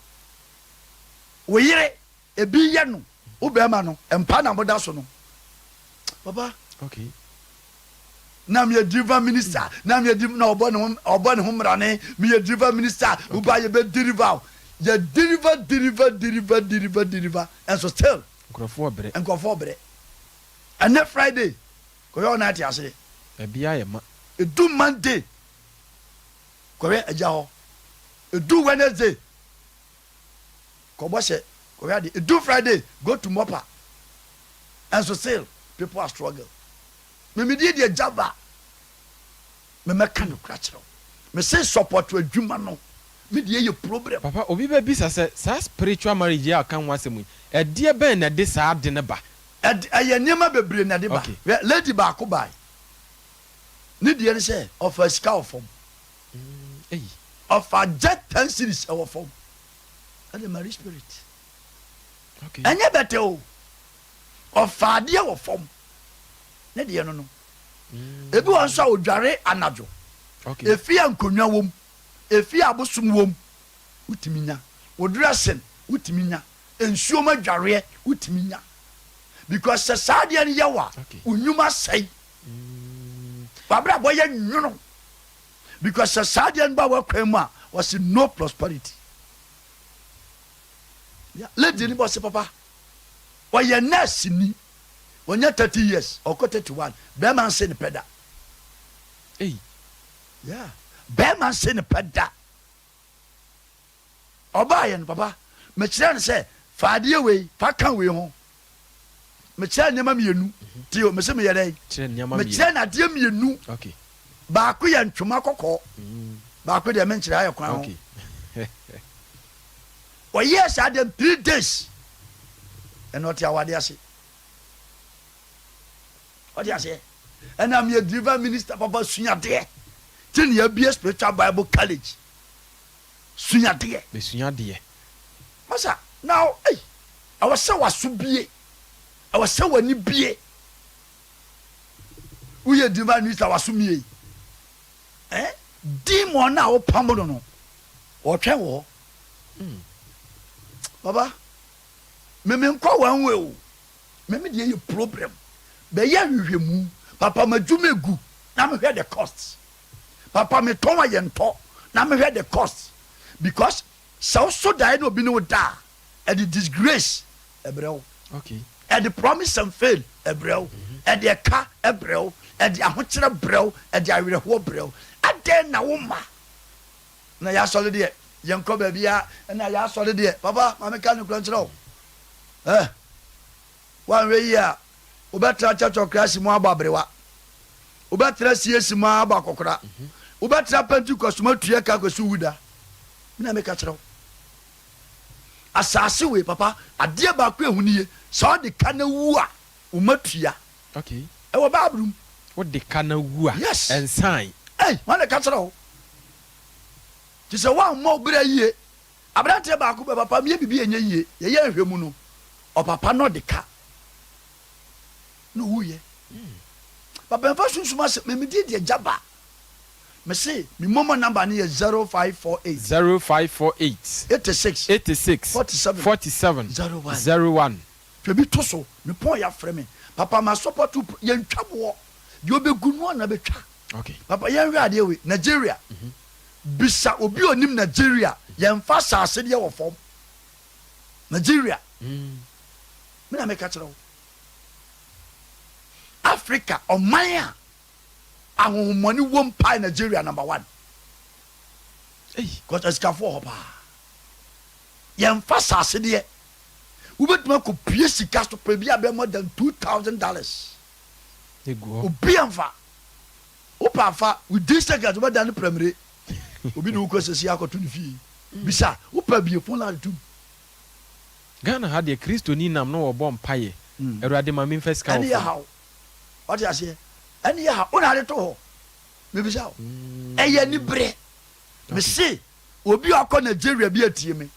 wo yere Ebi yɛ no wo bɛɛma no mpa na moda so no papa. Okay. Na meyɛ deliver minister na meyɛ di na ɔbɔ ne ho ɔbɔ ne ho mmarane meyɛ deliver minister woba yɛ bɛ deliver o yɛ deliver deliver deliver deliver deliver ɛnso still Nkurɔfoɔ brɛ. nkurɔfoɔ brɛ ɛnɛ Friday kɔhwɛ ɔna ate aseɛ. Ɛbi ayɛ ma. Edu Monday kɔhwɛ agya hɔ edu Wednesday. Kɔbɔ hyɛ kɔhwɛ ade edu Friday go to mɔpa ɛnso still people are struggle. Memedie deɛ gya ba memɛka nokora kyerɛ wo. Mese support adwuma no. Me deɛ yɛ problem. Papa obi bɛ bisa sɛ saa spiritual marriage yi a ɔka ho asɛm yi ɛdeɛ bɛn na ɛde saa ade no ba? Ɛde ɛyɛ nneɛma bebree na ɛde ba. Okay. Hwɛ lady baako bae. Ne deɛ ne sɛ ɔfaa sika wɔ fam. Ei. Ɔfaa jet ten cedis ɛwɔ fam. Ɛde marriage spirit. Okay. Ɛnyɛ bɛtɛ o. Ɔfaa adeɛ wɔ fam. Ne deɛ no no. Ebi wɔ nso a odware anadwo. Okay. Efie a nkonnwa wom, efie a abosom wom, wotumi nya. Wo dressing, wotumi nya. Nsuo mu adwareɛ, wotumi nya. Because sɛ saa adeɛ no yɛ wo a, wo nnwuma sɛe. W'abrabɔ yɛ nwono. Because sɛ saa adeɛ no ba w'akwan mu a, wɔse no prosperity. Yeah, lady no bɔ se papa, ɔyɛ nurse ni. Wanya 30 years, ɔkɔ 31. Bɛrima nse ne pɛ da. Ei. Yeah. Bɛrima nse ne pɛ da. Ɔbaa yɛ no papa, mekyerɛ no sɛ fa adeɛ wei, fa ka wei ho. Mekyerɛ nneɛma mmienu. Tio, mese meyɛ dɛn? Mekyerɛ no adeɛ mmienu. Okay. Baako yɛ ntwoma kɔkɔɔ. Baako deɛ menkyerɛ ayɛ kwan ho. Okay. Ɔyɛɛ saa deɛ 3 days ɛna ɔte awade ase. Ɔte aseɛ. Ɛna meyɛ deliver minister papa suadeɛ. Ti ne yɛabie spiritual bible college. Suadeɛ. Bɛsua adeɛ. Masa now ei ɛwɔ sɛ waso bie. Ɛwɔ sɛ w'ani bie. Woyɛ deliver minister waso mie. Eh? Demon na wopam no, ɔtwɛn wɔ hɔ. Baba, meme nkɔ one way o. Meme deɛ yɛ problem. Bɛyɛ ahwehwɛmu. Papa madwuma egu na mehwɛ the cost. Papa metɔn a yɛntɔ na mehwɛ the cost. Because sɛ woso daeɛ na obi ne wo da a, ɛde disgrace ɛbrɛ wo. Ɛde promise and fail ɛbrɛ wo. Ɛde ɛka ɛbrɛ wo. Ɛde ahokyerɛ brɛ wo. Ɛde awerɛhoɔ brɛ wo. Adɛn na wo ma? Na yɛasɔre deɛ yɛnkɔ baabi a ɛna yɛasɔre deɛ papa maame ka no kura nkyerɛ wo. Ɛ woanhwɛ yie a wobɛtena Church of Christ mu abɔ aberewa. Wobɛtena CAC mu abɔ akɔkora. Wobɛtena Pentecost mu atua ka akɔsi wo da. Me na meka kyerɛ wo. Asase wei papa adeɛ baako ehu nie sɛ ɔde ka na wu a wo ma tua. Ɛwɔ Bible mu. Wode ka na wu a. Yes. Ɛnsan. Ei, wɔn na ka kyerɛ wo. Te sɛ woammɔ wo bra yie. Aberanteɛ baako bɛ papa meyɛ biribi ɛnyɛ yie. Yɛyɛ nhwɛ mu no, ɔpapa no ɔde ka na owuiɛ. Papa mfa sunsum asɛm, me mede deɛ gya ba. Mese me momo number no yɛ 0548. 0548. 86. 86. 47. 47. 01. 01. Hwɛ bi to so, me pɔn yɛafrɛ me. Papa ma support wo, yɛntwa boɔ. Deɛ ɔbɛgu no ana bɛtwa. Papa yɛnhwɛ adeɛ wei, Nigeria. Bisa obi a onim Nigeria, yɛmfa asase deɛ wɔ fam. Nigeria. Me na meka kyerɛ wo. Africa ɔman a ahohommɔne wom paa Nigeria number one. Ei. Because asikafoɔ hɔ paa. Yɛmfa asase deɛ. Wobɛtumi akɔpue sika so pɛ bi a bɛyɛ more than $2,000. Egu hɔ. Obi amfa. Wopɛ afa within seconds wobɛda ne pramire. Obi de wo kɔ sɛsi akɔto ne fie. Bisa wopɛ bie phone line tum. Ghana ha deɛ Kristoni nam na wɔbɔ mpaeɛ. Awurade ma memfa sika wɔ Ɛne yɛ fam. haw. Wate aseɛ? Ɛne yɛ haw. Wo na ade to hɔ. Mebisa wo. Ɛyɛ aniberɛ. Mese obi a ɔkɔ Nigeria bi atie me.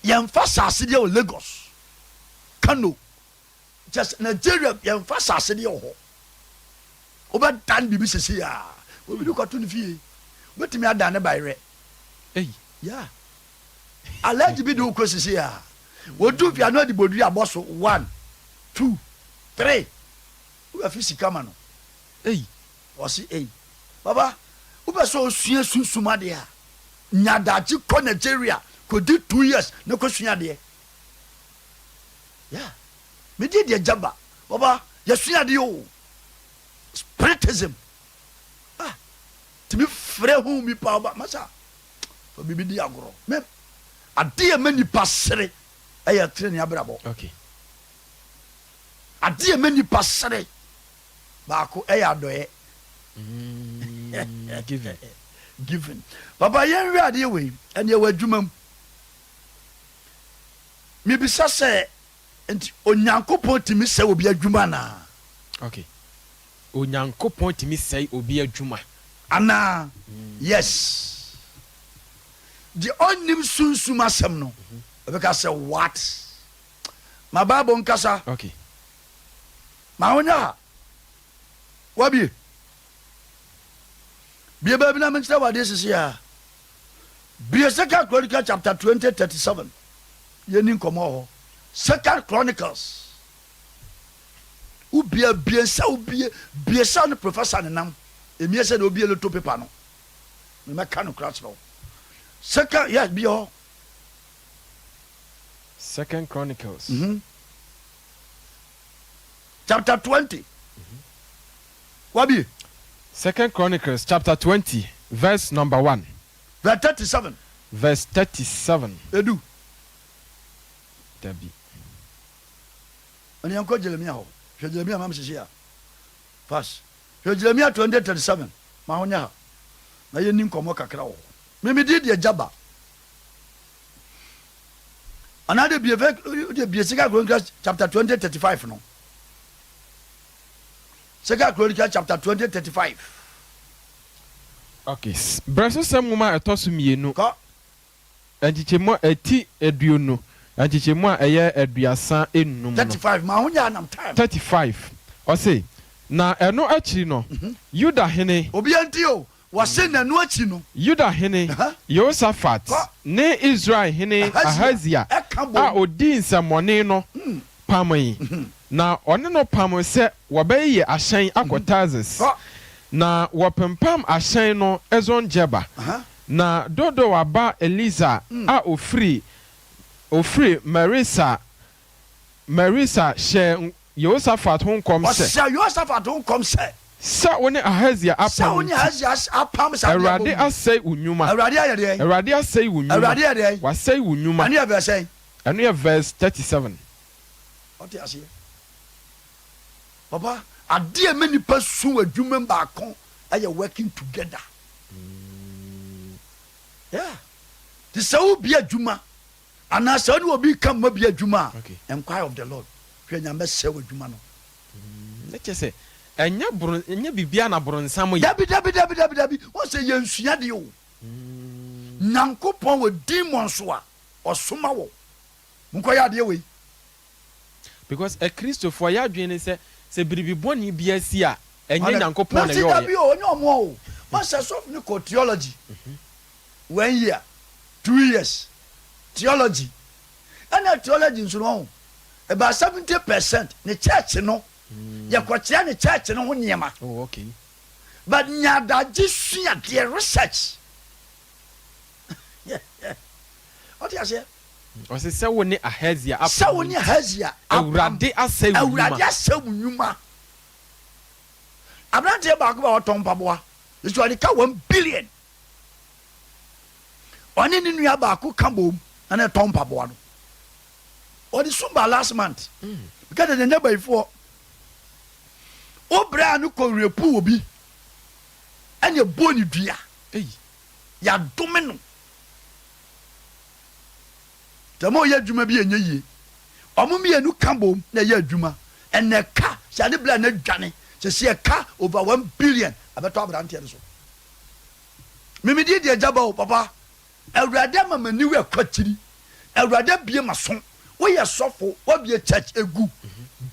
Yɛmfa saase deɛ wɔ Lagos, Kano, just Nigeria yɛmfa saase deɛ wɔ hɔ. Wobɛdan biribi sisi a obi de kɔto ne fie. Wobɛtumi adan ne bayerɛ. Ei. Yeah. Alhaji bi de wokɔ sisi a wɔtu fia no ade bodua abɔ so one, two, three. Wobɛfi sika ma no. Ei. Ɔse ei. Baba, wopɛ sɛ osua sunsum adeɛ a, nya adagye kɔ Nigeria kɔdi 2 years na kɔsua adeɛ. Yeah. Mede deɛ gyaba. Baba, yɛsua adeɛ o. Spiritism. Ah, tumi frɛ hu mi paa ba masa. Fa biribi di agorɔ. Me adeɛ ma nipa sere ɛyɛ tene abrabɔ. Adeɛ ma nipa sere baako ɛyɛ adɔeɛ. Giving. Giving. Papa yɛnhwɛ adeɛ wei, ɛneɛ wɔ adwuma mu. Mebisa sɛ, nti Onyankopɔn tumi sɛe obi adwuma anaa? Okay. Onyankopɔn tumi sɛe obi adwuma. Anaa? Yes. Deɛ ɔnnim sunsum asɛm no, ɔbɛka sɛ what? Ma Bible nkasa. Okay. Ma wonyɛ ha. Wabie. Bie baabi na menkyerɛ wo adeɛ sisi a. Bie Second Chronicles chapter 20 37. Yɛni nkɔmmɔ wɔ hɔ. Second Chronicles. Wobie bie nsa wobie bie sɛ ne professor nenam. Emie sɛ de obie loto paper no. Mɛka no kora kyerɛ wo. Second yes bie hɔ. Second Chronicles. Mm -hmm. Chapter 20. Wabie. Second Chronicles chapter 20 verse number 1. Verse 37. Verse 37. Edu. Dabi. Ɛne yɛnkɔ Jeremia hɔ. Hwɛ Jeremia ma mesese a. Fast. Hwɛ Jeremia 20 37. Ma ho nyɛ ha. Na yɛnni nkɔmmɔ kakra wɔ hɔ. Meme din deɛ Jaba. Anaa de bie fɛ de bie Second Chronicles chapter 20 35 no. Second Chronicles chapter 20 35. Okay. Berɛsosɛm nwoma a ɛtɔ so mmienu. Kɔ. Nkyekyɛmu a ɛti 20, nkyekyɛmu a ɛyɛ 35 no. 35, ma ho nyɛ anam time. 35, ɔse, Na ɛno akyiri no, Yuda hene. Obiara nti o, wɔse na ɛno akyi no. Yuda hene Yehosafat ne Israel hene Ahasia a odii nsɛmmɔne no pamee, na ɔne no pamee sɛ wɔbɛyeyɛ ahyɛn akɔ Tarsis. Na wɔpempam ahyɛn no Esion-Geber. Na Dodowa ba Elieser a ofiri ofiri Maresa Maresa hyɛɛ Yehosafat ho nkɔm sɛ. Ɔhyɛɛ Yehosafat ho nkɔm sɛ. Sɛ wo ne Ahasia Sɛ apam wo ne nti. Ahasia apam saa adeɛ Awurade bɔ mu. asɛe wo nnwuma. Awurade ayɛ deɛn? Awurade asɛe wo nnwuma. Awurade ayɛ deɛn? Wasɛe wo nnwuma. Ɛno yɛ verse sɛn? Ɛno yɛ verse 37. Ɔte aseɛ? Papa, adeɛ a ɛma nnipa su wɔ adwuma mu baako yɛ working together. Yeah. Te sɛ wobie adwuma anaa sɛ wone obi ka mma bi adwuma a, inquire of the Lord. Hwɛ Nyame bɛsɛe w'adwuma no. Ne kyɛ sɛ ɛnyɛ boro ɛnyɛ biribiara na boronsam yɛ. Dabi dabi dabi dabi dabi wɔn sɛ yɛn sua deɛ o. Nyankopɔn wɔ demons a ɔsoma wɔ. Monkɔ yɛ adeɛ wei. Because akristofoɔ yɛ adwene ne sɛ sɛ biribi bɔne bi asi a ɛnyɛ Nyankopɔn na Mese ɛyɔɔyɛ. dabi o ɛnyɛ ɔmo o. Wɔn sɛ sɔfo no kɔ theology one year 2 years theology ɛna theology nso no ɔho about 70% ne church no yɛkɔkyerɛ ne church no ho nneɛma. Oh okay. But nya adagye sua deɛ research. Ɔte aseɛ. Ɔse sɛ wo ne Ahasia Sɛ apam wo ne nti, Ahasia apam, Awurade asɛe wo Awurade nnwuma. asɛe wo nnwuma. Aberanteɛ baako ba ɔtɔn mpaboa, nso ɔde ka 1 billion. Ɔne ne nua baako ka bom na na ɛtɔn mpaboa no. Ɔde sum ba last month. Because de ne bayifoɔ. Wo brɛ a no kɔ rape obi ɛna ɛbɔ ne dua. Ei. Yɛadome no. Tɛmɛ ɔyɛ adwuma bi ɛnyɛ yie. Ɔmo mmienu ka bom na ɛyɛ adwuma. Ɛna ɛka sɛ ade bla na dwane. Sɛ si ɛka over 1 billion abɛtɔ aberanteɛ no so. Mimidi deɛ gyaba o papa. Awurade ama m'ani wɔ ɛkɔ akyiri. Awurade abie m'aso. Woyɛ sɔfo, wabie church egu.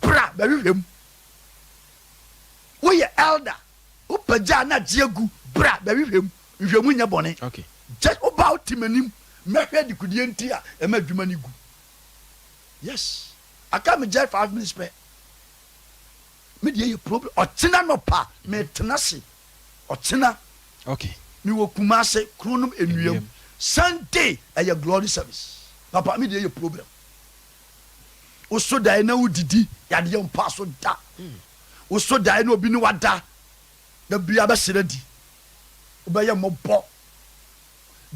Bra bɛhwehwɛ mu. Woyɛ elder, wopagya na agye agu. Bra bɛhwehwɛ mu. Nhwehwɛmu nyɛ bɔne. Just woba wote m'anim mɛhwɛ dekodeɛ nti a ɛma adwuma no gu. Yes. Aka me just 5 minutes pɛ. Me deɛ yɛ problem. Ɔkyena nɔpa metena se. Ɔkyena. Mewɔ Kumase Kronom Enuam. Sunday ɛyɛ glory service. Papa me deɛ yɛ problem. Woso daeɛ na wodidi yadeɛ mpa so da. Woso daeɛ na obi ne wada da bia bɛsrɛ di. Wobɛyɛ mmɔbɔ.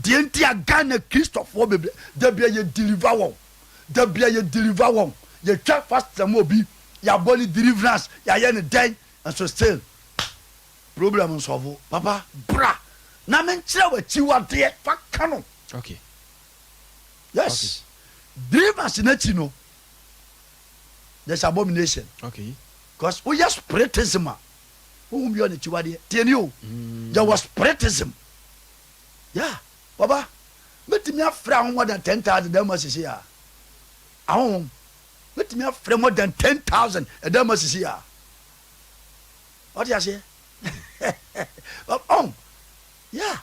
Deɛ nti a Ghana Kristofoɔ bebree da bia yɛ deliver wɔn. Da bia yɛ deliver wɔn. Yɛtwa fast mu obi yɛabɔ ne deliverance yɛayɛ ne dɛn nso still. Problem nsɔlvo papa bra na menkyerɛ wo akyiwadeɛ fa ka no. Okay. Yes. Deliverance n'akyi no there's abomination. Okay. Because woyɛ spiritism a wohu bi ɔne akyiwadeɛ tie ni o. Yɛwɔ spiritism. Yeah. Papa mɛtumi afrɛ ahom more than 10,000 dɛm asisi a. Ahonhom mɛtumi afrɛ more than 10,000 ɛdɛm asisi a. Wate aseɛ? Ɔn, yeah.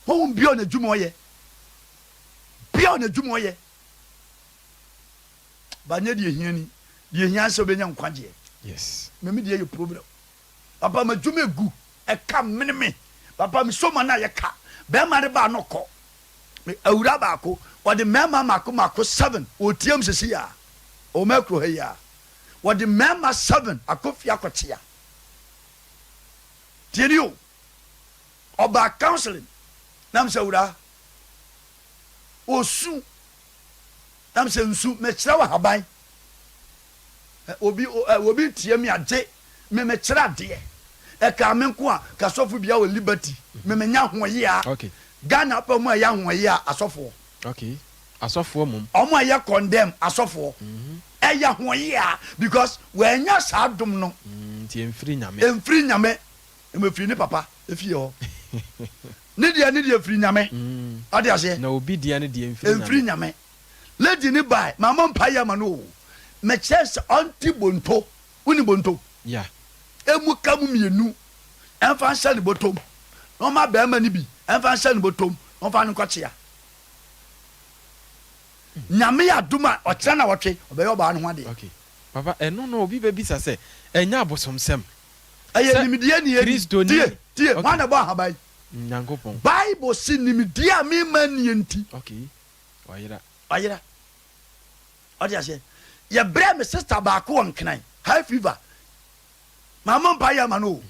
Honhom bia ɔna adwuma ɔyɛ. Bia ɔna adwuma ɔyɛ. Ba nyɛ deɛ hia ni. Deɛ hia sɛ wobɛnya nkwagyeɛ. Yes. Meme deɛ yɛ problem. Papa m'adwuma egu. Ɛka mene me. Papa me soma no a yɛka. Bɛrima no baa no kɔ. Me awura baako, ɔde mmarima mako mako seven, ɔtiam sisi a. Ɔwɔ m'akuro ha yi a. Wɔde mmarima seven akɔ fie akɔkyea. Tie ni o. Ɔbaa counseling. Nam sɛ awuraa, osu. Nam sɛ nsu, mekyerɛ wo ahaban. Obi obi tie me agye me mekyerɛ adeɛ. Ɛkaa me nko a, ka sɔfo bia wɔ liberty. Me menya ahoɔyea. Okay. Ghana pɛ ɔmo a ɛyɛ ahoɔyea asɔfoɔ. Okay. Asɔfoɔ mmom. Ɔmo a ɛyɛ condemn asɔfoɔ. Ɛyɛ ahoɔyea because w'anya saa dom no. Nti ɛmfiri Nyame. Ɛmfiri Nyame. Mmom ɛfiri ne papa efie hɔ. Ne deɛ ne deɛ firi Nyame. Wate aseɛ? Na obi deɛ ne deɛ ɛmfiri Nyame. Ɛmfiri Nyame. Lady no bae, mammɔ mpaeɛ ama no o. Mekyerɛɛ sɛ ɔnte bonto. Wonim bonto? Yeah. Emu ka mu mienu ɛmfa nhyɛ ne bɔtɔm na ɔma barima no bi ɛmfa nhyɛ ne bɔtɔm na ɔmfa no nkɔkyea. Nyame yɛ adom a ɔkyena nawɔtwe ɔbɛyɛ ɔbaa no ho adeɛ. Okay. Papa, ɛno no obi bɛbisa sɛ, ɛnyɛ abosomsɛm Ɛyɛ sɛ nimdeɛ ne yɛni. Kristoni? Tie, tie, Okay. hwan na ɛbɔ ahaban yi? Nyankopɔn. Bible se nimdeɛ a memma nnie nti. Okay. Wayera. Wayera. Wate aseɛ? Yɛbrɛɛ me sister baako wɔ Nkran, high fever. Mammɔ mpaeɛ ama no o.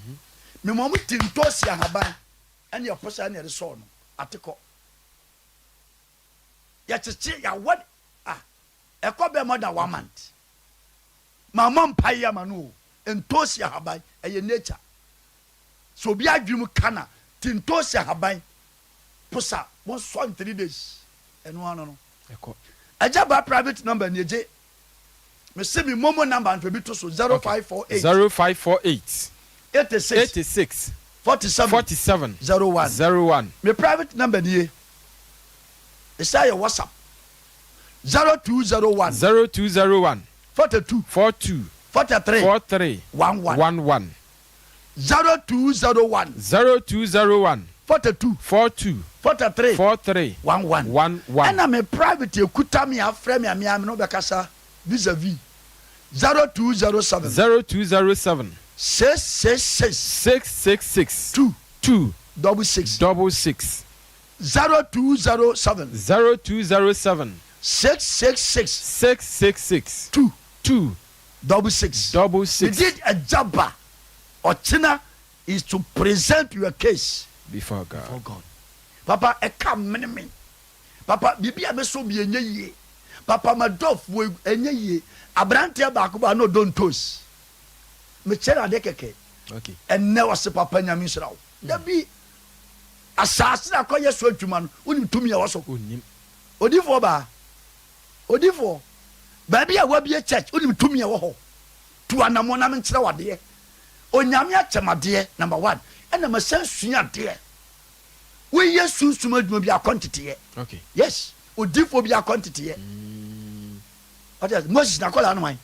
Mema wɔn ti ntoosi ahaban ɛne ɛposa ɛne ɛde sɔɔ no atekɔ. Yɛkyekye yɛawɔ ah ɛkɔ bɛɛ more than one month. Mammɔ mpaeɛ ama no o. Ntoosi ahaban ɛyɛ nature. Sɛ obi adwene mu ka na ti ntoosi ahaban posa wɔnsɔ in 3 days ɛno ano no. Ɛkɔ. Agya ba private number ni egye. Mese me momo number no fa bi to so 0548. 0548. 86. 86. 47. 47. 01. 01. Me private number nie. Ɛsan yɛ WhatsApp 0201. 0201. 42. 42. 43. 43. 11. 11. 0201. 0201. 42. 42. 43. 43. 11. 11. Ɛna me private ekuta me afrɛ me a me a me no bɛkasa vis-a-vis 0207. 0207. 666. 666. 2. 2. 66. 66. 0207. 0207. 666. 666. 2. 2. 66. 66. Mede agya ba ɔkyena is to present your case before God. Before God. Papa ɛka mene me. Papa biribi a mɛsɔ bi ɛnyɛ yie. Papa ma dɔfoɔ ɛnyɛ yie. Aberanteɛ baako ba na ɔdɔ ntos. Mekyerɛ no adeɛ kɛkɛ. Okay. Ɛnnɛ ɔse papa Nyame nhyira wo. Dabi asaase na akɔyɛ so adwuma no wonim tumi a ɛwɔ so. Onim. Odifoɔ baa. Odifoɔ baabi a wabie church wonim tumi a ɛwɔ hɔ. Tu anamɔ na menkyerɛ wo adeɛ. Onyame akyɛ me adeɛ number one ɛna masan sua adeɛ. Woyɛ sunsum adwuma bi akɔ nteteɛ. Okay. Yes. Odifoɔ bi akɔ nteteɛ. Wate aseɛ? Moses n'akwadaa no hwan?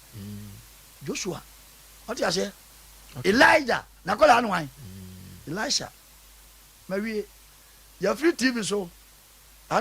Joshua. Wate aseɛ? Okay. Elijah n'akwadaa no hwan? Elisha. Mawie. Yɛfiri TV so.